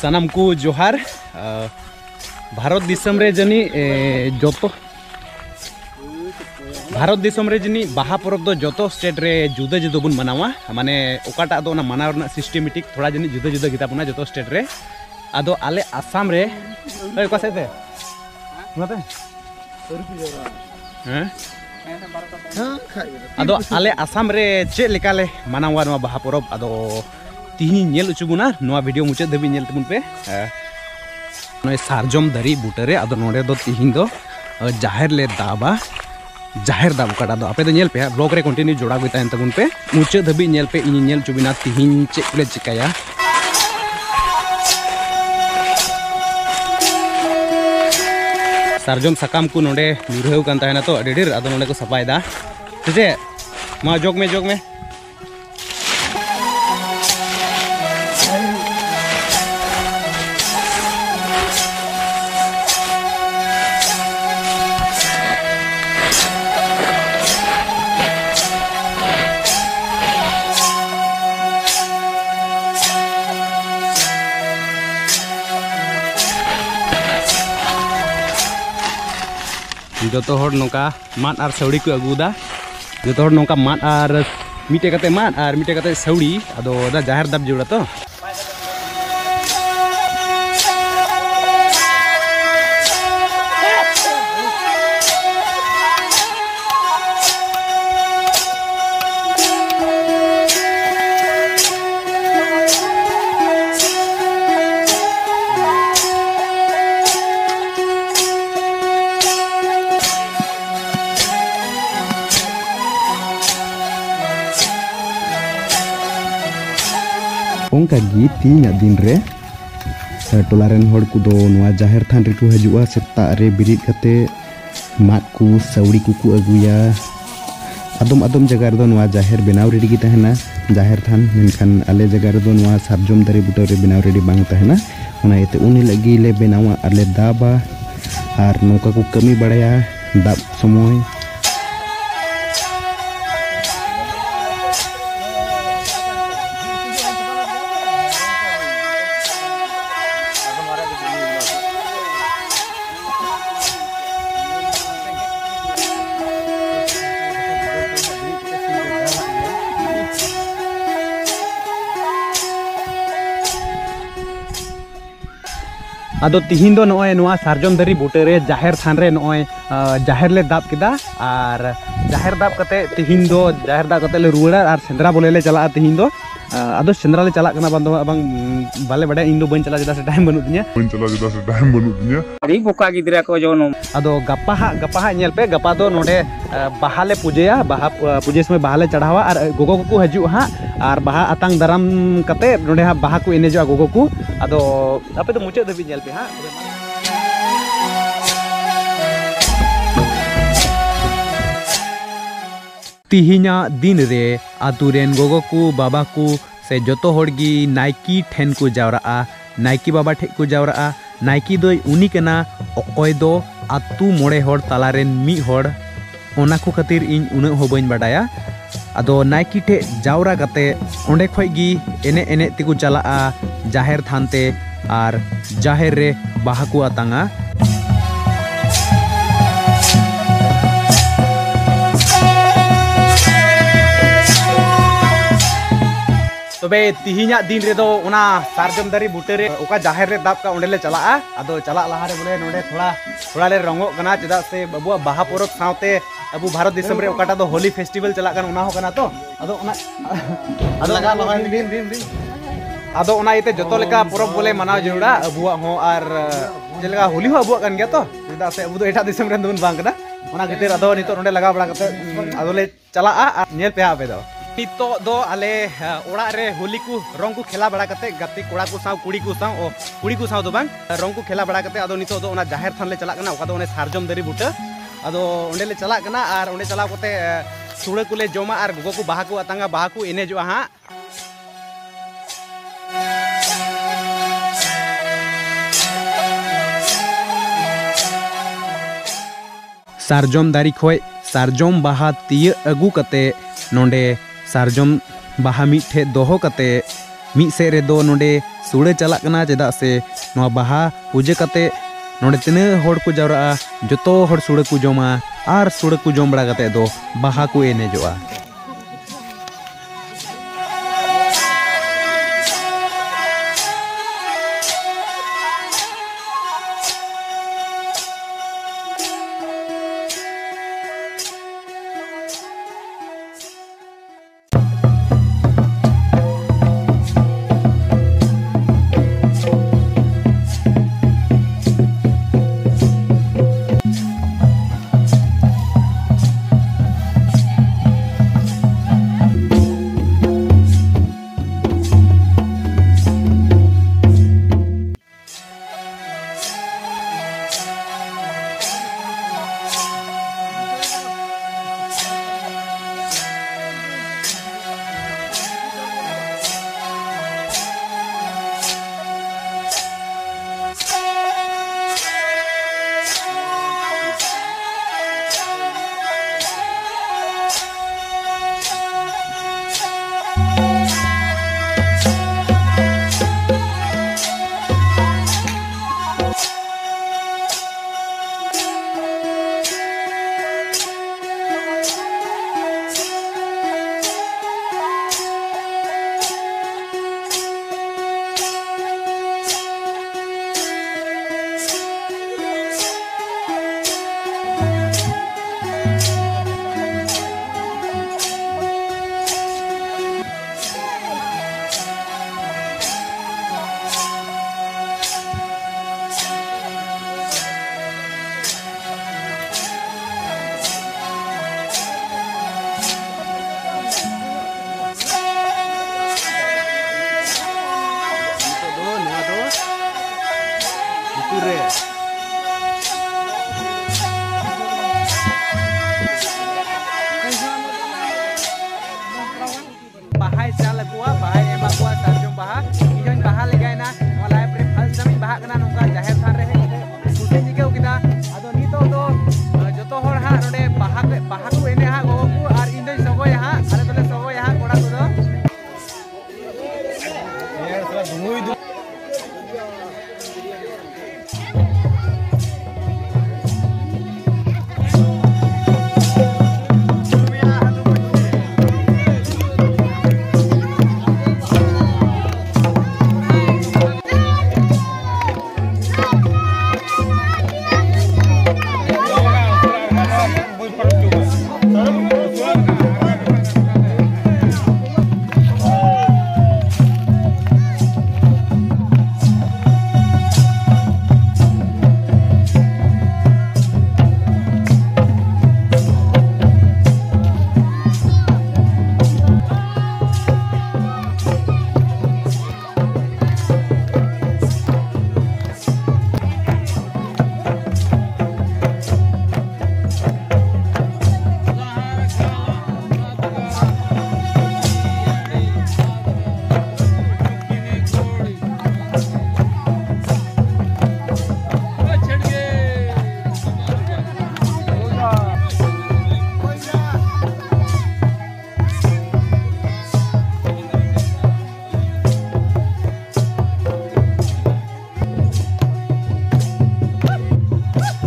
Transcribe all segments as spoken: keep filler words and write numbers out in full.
ᱥᱟᱱᱟᱢ ᱠᱚ ᱡᱚᱦᱟᱨ᱾ ᱟ, ᱵᱷᱟᱨᱚᱛ ᱫᱤᱥᱚᱢ ᱨᱮ ᱡᱟᱹᱱᱤᱡ, ᱮ, ᱡᱚᱛᱚ, ᱵᱷᱟᱨᱚᱛ ᱫᱤᱥᱚᱢ ᱨᱮ ᱡᱟᱹᱱᱤᱡ ᱵᱟᱦᱟ ᱯᱚᱨᱚᱵᱽ ᱫᱚ ᱡᱚᱛᱚ state ᱨᱮ ᱡᱩᱫᱟᱹ ᱡᱩᱫᱟᱹ ᱵᱚᱱ ᱢᱟᱱᱟᱣᱟ᱾ ᱢᱟᱱᱮ ᱚᱠᱟᱴᱟᱜ ᱫᱚ ᱚᱱᱟ ᱢᱟᱱᱟᱣ ᱨᱮᱱᱟᱜ systematic ᱛᱷᱚᱲᱟ ᱡᱟᱹᱱᱤᱡ ᱡᱩᱫᱟᱹ ᱡᱩᱫᱟᱹ ᱜᱮᱛᱟ ᱵᱚᱱᱟ ᱡᱚᱛᱚ state ᱨᱮ᱾ ᱟᱫᱚ ᱟᱞᱮ ᱟᱥᱟᱢ ᱨᱮ, ᱮᱭ, ᱚᱠᱟ ᱥᱮᱫ ᱛᱮ? ᱱᱚᱛᱮ? ᱦᱮᱸ? ᱟᱫᱚ ᱟᱞᱮ ᱟᱥᱟᱢ ᱨᱮ ᱪᱮᱫ ᱞᱮᱠᱟ ᱞᱮ ᱢᱟᱱᱟᱣᱟ ᱱᱚᱣᱟ ᱵᱟᱦᱟ ᱯᱚᱨᱚᱵᱽ, ᱟᱫᱚ ᱛᱤᱦᱤᱧ ᱧᱮᱞ ᱦᱚᱪᱚ ᱵᱚᱱᱟ, ᱱᱚᱣᱟ video ᱢᱩᱪᱟᱹᱫ ᱫᱷᱟᱹᱵᱤᱡ ᱧᱮᱞ ᱛᱟᱵᱚᱱ ᱯᱮ᱾ ᱦᱮᱸ᱾ ᱱᱚᱜᱼᱚᱭ ᱥᱟᱨᱡᱚᱢ ᱫᱟᱨᱮ ᱵᱩᱴᱟᱹ ᱨᱮ, ᱟᱫᱚ ᱱᱚᱰᱮ ᱫᱚ ᱛᱤᱦᱤᱧ ᱫᱚ, ᱟᱹ, ᱡᱟᱦᱮᱨ ᱞᱮ ᱫᱟᱵᱟ, ᱡᱟᱦᱮᱨ ᱫᱟᱵ ᱚᱠᱟᱴᱟᱜ ᱫᱚ ᱟᱯᱮ ᱫᱚ ᱧᱮᱞ ᱯᱮ ᱦᱟᱸᱜ, vlog ᱨᱮ continue ᱡᱚᱲᱟᱣ ᱜᱮ ᱛᱟᱦᱮᱱ ᱛᱟᱵᱚᱱ ᱯᱮ, ᱢᱩᱪᱟᱹᱫ ᱫᱷᱟᱹᱵᱤᱡ ᱧᱮᱞ ᱯᱮ, ᱤᱧᱤᱧ ᱧᱮᱞ ᱦᱚᱪᱚ ᱵᱤᱱᱟ ᱛᱤᱦᱤᱧ ᱪᱮᱫ ᱠᱚᱞᱮ ᱪᱤᱠᱟᱹᱭᱟ᱾ ᱥᱟᱨᱡᱚᱢ ᱥᱟᱠᱟᱢ ᱠᱚ ᱱᱚᱰᱮ ᱧᱩᱨᱦᱟᱹᱣ ᱠᱟᱱ ᱛᱟᱦᱮᱱᱟ ᱛᱚ ᱟᱹᱰᱤ ᱰᱷᱮᱨ, ᱟᱫᱚ ᱱᱚᱰᱮ ᱠᱚ ᱥᱟᱯᱷᱟᱭᱮᱫᱟ᱾ ᱥᱮ ᱪᱮᱫ? ᱢᱟ ᱡᱚᱜᱽ ᱢᱮ, ᱡᱚᱜᱽ ᱢᱮ᱾ ᱡᱚᱛᱚ ᱦᱚᱲ ᱱᱚᱝᱠᱟ ᱢᱟᱫ ᱟᱨ ᱥᱟᱹᱣᱲᱤ ᱠᱚ ᱟᱹᱜᱩᱣᱟᱫᱟ᱾ ᱡᱚᱛᱚ ᱦᱚᱲ ᱱᱚᱝᱠᱟ ᱢᱟᱫ ᱟᱨ ᱢᱤᱫᱴᱮᱡ ᱠᱟᱛᱮ ᱢᱟᱫ ᱟᱨ ᱢᱤᱫᱴᱮᱡ ᱠᱟᱛᱮ ᱥᱟᱹᱣᱲᱤ᱾ ᱟᱫᱚ ᱫᱟ ᱡᱟᱦᱮᱨ ᱫᱟᱵ ᱡᱟᱹᱨᱩᱲᱟ ᱛᱚ᱾ ᱚᱱᱠᱟ ᱜᱮ ᱛᱮᱦᱮᱧᱟᱜ ᱫᱤᱱ ᱨᱮ, ᱴᱚᱞᱟ ᱨᱮᱱ ᱦᱚᱲ ᱠᱚᱫᱚ ᱱᱚᱣᱟ ᱡᱟᱦᱮᱨ ᱛᱷᱟᱱ ᱨᱮᱠᱚ ᱦᱤᱡᱩᱜᱼᱟ᱾ ᱥᱮᱛᱟᱜ ᱨᱮ ᱵᱮᱨᱮᱫ ᱠᱟᱛᱮ ᱢᱟᱫ ᱠᱚ, ᱥᱟᱹᱣᱲᱤ ᱠᱚᱠᱚ ᱟᱹᱜᱩᱭᱟ᱾ ᱟᱫᱚᱢ ᱟᱫᱚᱢ ᱡᱟᱭᱜᱟ ᱨᱮᱫᱚ ᱱᱚᱣᱟ ᱡᱟᱦᱮᱨ ᱵᱮᱱᱟᱣ ready ᱜᱮ ᱛᱟᱦᱮᱱᱟ, ᱡᱟᱦᱮᱨ ᱛᱷᱟᱱ, ᱢᱮᱱᱠᱷᱟᱱ ᱟᱞᱮ ᱡᱟᱭᱜᱟ ᱨᱮᱫᱚ ᱱᱚᱣᱟ ᱥᱟᱨᱡᱚᱢ ᱫᱟᱨᱮ ᱵᱩᱴᱟᱹ ᱨᱮ ᱵᱮᱱᱟᱣ ready ᱵᱟᱝ ᱛᱟᱦᱮᱱᱟ᱾ ᱚᱱᱟ ᱤᱭᱟᱹᱛᱮ ᱩᱱ ᱦᱤᱞᱳᱜ ᱜᱮᱞᱮ ᱵᱮᱱᱟᱣᱟ ᱟᱨ ᱞᱮ ᱫᱟᱵᱟ, ᱟᱨ ᱱᱚᱝᱠᱟ ᱠᱚ ᱠᱟᱹᱢᱤ ᱵᱟᱲᱟᱭᱟ ᱫᱟᱵ ᱥᱚᱢᱚᱭ᱾ ᱟᱫᱚ ᱛᱤᱦᱤᱧ ᱫᱚ ᱱᱚᱜᱼᱚᱭ ᱱᱚᱣᱟ ᱥᱟᱨᱡᱚᱢ ᱫᱟᱨᱮ ᱵᱩᱴᱟᱹ ᱨᱮ ᱡᱟᱦᱮᱨ ᱛᱷᱟᱱ ᱨᱮ ᱱᱚᱜᱼᱚᱭ, ᱟ, ᱡᱟᱦᱮᱨ ᱞᱮ ᱫᱟᱵ ᱠᱮᱫᱟ᱾ ᱟᱨ ᱡᱟᱦᱮᱨ ᱫᱟᱵ ᱠᱟᱛᱮ ᱛᱤᱦᱤᱧ ᱫᱚ ᱡᱟᱦᱮᱨ ᱫᱟᱵ ᱠᱟᱛᱮ ᱞᱮ ᱨᱩᱣᱟᱹᱲᱟ ᱟᱨ ᱥᱮᱸᱫᱽᱨᱟ ᱵᱚᱞᱮ ᱞᱮ ᱪᱟᱞᱟᱜᱼᱟ ᱛᱤᱦᱤᱧ ᱫᱚ᱾ ᱟ, ᱟᱫᱚ ᱥᱮᱸᱫᱽᱨᱟ ᱞᱮ ᱪᱟᱞᱟᱜ ᱠᱟᱱᱟ ᱵᱟᱝ ᱫᱚ ᱵᱟᱝ, ᱵᱟᱞᱮ ᱵᱟᱰᱟᱭᱟ, ᱤᱧ ᱫᱚ ᱵᱟᱹᱧ ᱪᱟᱞᱟᱜᱼᱟ, ᱪᱮᱫᱟᱜ ᱥᱮ ᱴᱟᱭᱤᱢ ᱵᱟᱹᱱᱩᱜ ᱛᱤᱧᱟ᱾ ᱵᱟᱹᱧ ᱪᱟᱞᱟᱜᱼᱟ, ᱪᱮᱫᱟᱜ ᱥᱮ ᱴᱟᱭᱤᱢ ᱵᱟᱹᱱᱩᱜ ᱛᱤᱧᱟ᱾ ᱟᱹᱰᱤ ᱵᱚᱠᱟ ᱜᱤᱫᱽᱨᱟᱹ ᱠᱚ ᱡᱚᱱᱚᱢ᱾ ᱟᱫᱚ ᱜᱟᱯᱟ ᱦᱟᱸᱜ, ᱜᱟᱯᱟ ᱦᱟᱸᱜ ᱧᱮᱞ ᱯᱮ, ᱜᱟᱯᱟ ᱫᱚ ᱱᱚᱰᱮ, ᱟ, ᱵᱟᱦᱟ ᱞᱮ ᱯᱩᱡᱟᱹᱭᱟ, ᱵᱟᱦᱟ, ᱟ, ᱯᱩᱡᱟᱹ ᱥᱚᱢᱚᱭ ᱵᱟᱦᱟ ᱞᱮ ᱪᱟᱲᱦᱟᱣᱟ ᱟᱨ ᱜᱚᱜᱚ ᱠᱚᱠᱚ ᱦᱤᱡᱩᱜᱼᱟ ᱦᱟᱸᱜ, ᱟᱨ ᱵᱟᱦᱟ ᱟᱛᱟᱝ ᱫᱟᱨᱟᱢ ᱠᱟᱛᱮ ᱱᱚᱰᱮ ᱦᱟᱸᱜ ᱵᱟᱦᱟ ᱠᱚ ᱮᱱᱮᱡᱚᱜᱼᱟ ᱜᱚᱜᱚ ᱠᱚ᱾ ᱟᱫᱚ ᱟᱯᱮ ᱫᱚ ᱢᱩᱪᱟᱹᱫ ᱫᱷᱟᱹᱵᱤᱡ ᱧᱮᱞ ᱯᱮ ᱦᱟᱸᱜ᱾ ᱛᱤᱦᱤᱧᱟᱜ ᱫᱤᱱ ᱨᱮ ᱟᱛᱳ ᱨᱮᱱ ᱜᱚᱜᱚ ᱠᱚ, ᱵᱟᱵᱟ ᱠᱚ ᱥᱮ ᱡᱚᱛᱚ ᱦᱚᱲ ᱜᱮ ᱱᱟᱭᱠᱮ ᱴᱷᱮᱱ ᱠᱚ ᱡᱟᱣᱨᱟᱜᱼᱟ, ᱱᱟᱭᱠᱮ ᱵᱟᱵᱟ ᱴᱷᱮᱱ ᱠᱚ ᱡᱟᱣᱨᱟᱜᱼᱟ᱾ ᱱᱟᱭᱠᱮ ᱫᱚᱭ ᱩᱱᱤ ᱠᱟᱱᱟ ᱚᱠᱚᱭ ᱫᱚ ᱟᱛᱳ ᱢᱚᱬᱮ ᱦᱚᱲ ᱛᱟᱞᱟ ᱨᱮᱱ ᱢᱤᱫ ᱦᱚᱲ᱾ ᱚᱱᱟ ᱠᱚ ᱠᱷᱟᱹᱛᱤᱨ ᱤᱧ ᱩᱱᱟᱹᱜ ᱦᱚᱸ ᱵᱟᱹᱧ ᱵᱟᱰᱟᱭᱟ᱾ ᱟᱫᱚ ᱱᱟᱭᱠᱮ ᱴᱷᱮᱱ ᱡᱟᱣᱨᱟ ᱠᱟᱛᱮ ᱚᱸᱰᱮ ᱠᱷᱚᱡ ᱜᱮ ᱮᱱᱮᱡ ᱮᱱᱮᱡ ᱛᱮᱠᱚ ᱪᱟᱞᱟᱜᱼᱟ ᱡᱟᱦᱮᱨ ᱛᱷᱟᱱ ᱛᱮ ᱟᱨ ᱡᱟᱦᱮᱨ ᱨᱮ ᱵᱟᱦᱟ ᱠᱚ ᱟᱛᱟᱝᱟ᱾ ᱛᱚᱵᱮ ᱛᱤᱦᱤᱧᱟᱜ ᱫᱤᱱ ᱨᱮᱫᱚ ᱚᱱᱟ ᱥᱟᱨᱡᱚᱢ ᱫᱟᱨᱮ ᱵᱩᱴᱟᱹ ᱨᱮ ᱚᱠᱟ ᱡᱟᱦᱮᱨ ᱨᱮ ᱫᱟᱵ ᱠᱟᱜ, ᱚᱸᱰᱮ ᱞᱮ ᱪᱟᱞᱟᱜᱼᱟ᱾ ᱟᱫᱚ ᱪᱟᱞᱟᱜ ᱞᱟᱦᱟ ᱨᱮ ᱵᱚᱞᱮ ᱱᱚᱰᱮ ᱛᱷᱚᱲᱟ, ᱛᱷᱚᱲᱟ ᱞᱮ ᱨᱚᱝᱜᱚᱜ ᱠᱟᱱᱟ, ᱪᱮᱫᱟᱜ ᱥᱮ ᱟᱵᱚᱣᱟᱜ ᱵᱟᱦᱟ ᱯᱚᱨᱚᱵᱽ ᱥᱟᱶᱛᱮ ᱟᱵᱚ ᱵᱷᱟᱨᱚᱛ ᱫᱤᱥᱚᱢ ᱨᱮ ᱚᱠᱟᱴᱟᱜ ᱫᱚ ᱦᱳᱞᱤ ᱯᱷᱮᱥᱴᱤᱵᱷᱟᱞ ᱪᱟᱞᱟᱜ ᱠᱟᱱᱟ, ᱚᱱᱟ ᱦᱚᱸ ᱠᱟᱱᱟ ᱛᱚ᱾ ᱟᱫᱚ ᱚᱱᱟ, ᱟᱫᱚ ᱞᱟᱜᱟᱣ ᱞᱟᱜᱟᱣ ᱫᱤᱱ, ᱫᱤᱱ, ᱫᱤᱱ, ᱫᱤᱱ᱾ ᱟᱫᱚ ᱚᱱᱟ ᱤᱭᱟᱹᱛᱮ ᱡᱚᱛᱚ ᱞᱮᱠᱟ ᱯᱚᱨᱚᱵᱽ ᱵᱚᱞᱮ ᱢᱟᱱᱟᱣ ᱡᱟᱹᱨᱩᱲᱟ, ᱟᱵᱚᱣᱟᱜ ᱦᱚᱸ ᱟᱨ ᱡᱮᱞᱮᱠᱟ ᱦᱳᱞᱤ ᱦᱚᱸ ᱟᱵᱚᱣᱟᱜ ᱠᱟᱱ ᱜᱮᱭᱟ ᱛᱚ, ᱪᱮᱫᱟᱜ ᱥᱮ ᱟᱵᱚ ᱫᱚ ᱮᱴᱟᱜ ᱫᱤᱥᱚᱢ ᱨᱮᱱ ᱫᱚᱵᱚᱱ ᱵᱟᱝ ᱠᱟᱱᱟ᱾ ᱚᱱᱟ ᱠᱷᱟᱹᱛᱤᱨ ᱟᱫᱚ ᱱᱤᱛᱚᱜ ᱱᱚᱰᱮ ᱞᱟᱜᱟᱣ ᱵᱟᱲᱟ ᱠᱟᱛᱮ, ᱩᱸ, ᱟᱫᱚᱞᱮ ᱪᱟᱞᱟᱜᱼᱟ ᱟᱨ ᱧᱮᱞ ᱯᱮ ᱦᱟᱸᱜ ᱟᱯᱮ ᱫᱚ᱾ ᱱᱤᱛᱚᱜ ᱫᱚ ᱟᱞᱮ, ᱮ, ᱚᱲᱟᱜ ᱨᱮ ᱦᱳᱞᱤ ᱠᱚ ᱨᱚᱝ ᱠᱚ ᱠᱷᱮᱞᱟ ᱵᱟᱲᱟ ᱠᱟᱛᱮ, ᱜᱟᱛᱮ ᱠᱚᱲᱟ ᱠᱚ ᱥᱟᱶ, ᱠᱩᱲᱤ ᱠᱚ ᱥᱟᱶ, ᱚ, ᱠᱩᱲᱤ ᱠᱚ ᱥᱟᱶ ᱫᱚ ᱵᱟᱝ, ᱨᱚᱝ ᱠᱚ ᱠᱷᱮᱞᱟ ᱵᱟᱲᱟ ᱠᱟᱛᱮ ᱟᱫᱚ ᱱᱤᱛᱚᱜ ᱫᱚ ᱚᱱᱟ ᱡᱟᱦᱮᱨ ᱛᱷᱟᱱ ᱞᱮ ᱪᱟᱞᱟᱜ ᱠᱟᱱᱟ, ᱚᱠᱟ ᱫᱚ ᱚᱱᱮ ᱥᱟᱨᱡᱚᱢ ᱫᱟᱨᱮ ᱵᱩᱴᱟᱹ᱾ ᱟᱫᱚ ᱚᱸᱰᱮ ᱞᱮ ᱪᱟᱞᱟᱜ ᱠᱟᱱᱟ ᱟᱨ ᱚᱸᱰᱮ ᱪᱟᱞᱟᱣ ᱠᱟᱛᱮ, ᱮ, ᱥᱩᱲᱟᱹ ᱠᱚᱞᱮ ᱡᱚᱢᱟ ᱟᱨ ᱜᱚᱜᱚ ᱠᱚ ᱵᱟᱦᱟ ᱠᱚ ᱟᱛᱟᱝᱟ, ᱵᱟᱦᱟ ᱠᱚ ᱮᱱᱮᱡᱚᱜᱼᱟ ᱦᱟᱸᱜ᱾ ᱥᱟᱨᱡᱚᱢ ᱫᱟᱨᱮ ᱠᱷᱚᱡ ᱥᱟᱨᱡᱚᱢ ᱵᱟᱦᱟ ᱛᱤᱭᱟᱹᱜ ᱟᱹᱜᱩ ᱠᱟᱛᱮ ᱱᱚᱰᱮ ᱥᱟᱨᱡᱚᱢ ᱵᱟᱦᱟ ᱢᱤᱫ ᱴᱷᱮᱡ ᱫᱚᱦᱚ ᱠᱟᱛᱮ ᱢᱤᱫ ᱥᱮᱫ ᱨᱮᱫᱚ ᱱᱚᱰᱮ ᱥᱩᱲᱟᱹ ᱪᱟᱞᱟᱜ ᱠᱟᱱᱟ, ᱪᱮᱫᱟᱜ ᱥᱮ ᱱᱚᱣᱟ ᱵᱟᱦᱟ ᱯᱩᱡᱟᱹ ᱠᱟᱛᱮ ᱱᱚᱰᱮ ᱛᱤᱱᱟᱹᱜ ᱦᱚᱲ ᱠᱚ ᱡᱟᱣᱨᱟᱜᱼᱟ, ᱡᱚᱛᱚ ᱦᱚᱲ ᱥᱩᱲᱟᱹ ᱠᱚ ᱡᱚᱢᱟ ᱟᱨ ᱥᱩᱲᱟᱹ ᱠᱚ ᱡᱚᱢ ᱵᱟᱲᱟ ᱠᱟᱛᱮ ᱫᱚ ᱵᱟᱦᱟ ᱠᱚ ᱮᱱᱮᱡᱚᱜᱼᱟ᱾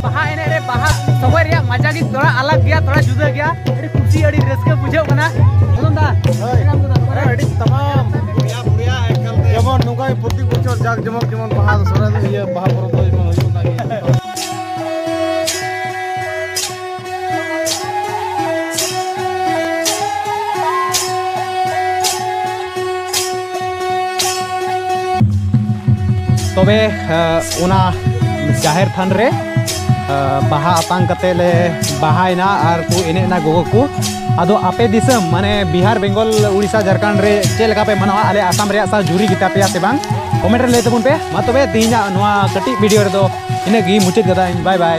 ᱵᱟᱦᱟ ᱮᱱᱮᱡ ᱨᱮ ᱵᱟᱦᱟ ᱥᱚᱢᱚᱭ ᱨᱮᱭᱟᱜ ᱢᱟᱡᱟ ᱜᱮ ᱛᱷᱚᱲᱟ ᱟᱞᱟᱜᱽ ᱜᱮᱭᱟ, ᱛᱷᱚᱲᱟ ᱡᱩᱫᱟᱹ ᱜᱮᱭᱟ᱾ ᱟᱹᱰᱤ ᱠᱩᱥᱤ, ᱟᱹᱰᱤ ᱨᱟᱹᱥᱠᱟᱹ ᱵᱩᱡᱷᱟᱹᱜ ᱠᱟᱱᱟ᱾ ᱟᱸᱡᱚᱢ ᱫᱟ? ᱦᱳᱭ᱾ ᱟᱹᱰᱤ ᱛᱟᱢᱟᱢ᱾ ᱡᱮᱢᱚᱱ ᱱᱚᱝᱠᱟ ᱜᱮ ᱯᱨᱚᱛᱤ ᱵᱚᱪᱷᱚᱨ ᱡᱟᱠ ᱡᱚᱢᱚᱠ ᱡᱮᱢᱚᱱ ᱵᱟᱦᱟ ᱥᱚᱦᱨᱟᱭ ᱫᱚ, ᱤᱭᱟᱹ, ᱵᱟᱦᱟ ᱯᱚᱨᱚᱵᱽ ᱫᱚ ᱡᱮᱢᱚᱱ ᱦᱩᱭᱩᱜ, ᱚᱱᱟ ᱜᱮ᱾ ᱛᱚᱵᱮ, ᱟᱸ, ᱚᱱᱟ ᱡᱟᱦᱮᱨ ᱛᱷᱟᱱ ᱨᱮ, ᱟᱸ, ᱵᱟᱦᱟ ᱟᱛᱟᱝ ᱠᱟᱛᱮ ᱞᱮ ᱵᱟᱦᱟᱭᱮᱱᱟ ᱟᱨ ᱠᱚ ᱮᱱᱮᱡ ᱮᱱᱟ ᱜᱚᱜᱚ ᱠᱚ᱾ ᱟᱫᱚ ᱟᱯᱮ ᱫᱤᱥᱚᱢ, ᱢᱟᱱᱮ ᱵᱤᱦᱟᱨ, ᱵᱮᱝᱜᱚᱞ, ᱩᱲᱤᱥᱥᱟ, ᱡᱷᱟᱲᱠᱷᱚᱸᱰ ᱨᱮ ᱪᱮᱫ ᱞᱮᱠᱟ ᱯᱮ ᱢᱟᱱᱟᱣᱟ? ᱟᱞᱮ ᱟᱥᱟᱢ ᱨᱮᱭᱟᱜ ᱥᱟᱶ ᱡᱩᱨᱤ ᱜᱮᱛᱟ ᱯᱮᱭᱟ ᱥᱮ ᱵᱟᱝ? ᱠᱚᱢᱮᱱᱴ ᱨᱮ ᱞᱟᱹᱭ ᱛᱟᱵᱚᱱ ᱯᱮ᱾ ᱢᱟ ᱛᱚᱵᱮ ᱛᱮᱦᱮᱧᱟᱜ ᱱᱚᱣᱟ ᱠᱟᱹᱴᱤᱡ ᱵᱷᱤᱰᱤᱭᱳ ᱨᱮᱫᱚ ᱤᱱᱟᱹᱜ ᱜᱮ, ᱢᱩᱪᱟᱹᱫ ᱠᱟᱫᱟᱹᱧ᱾ ᱵᱟᱭ ᱵᱟᱭ᱾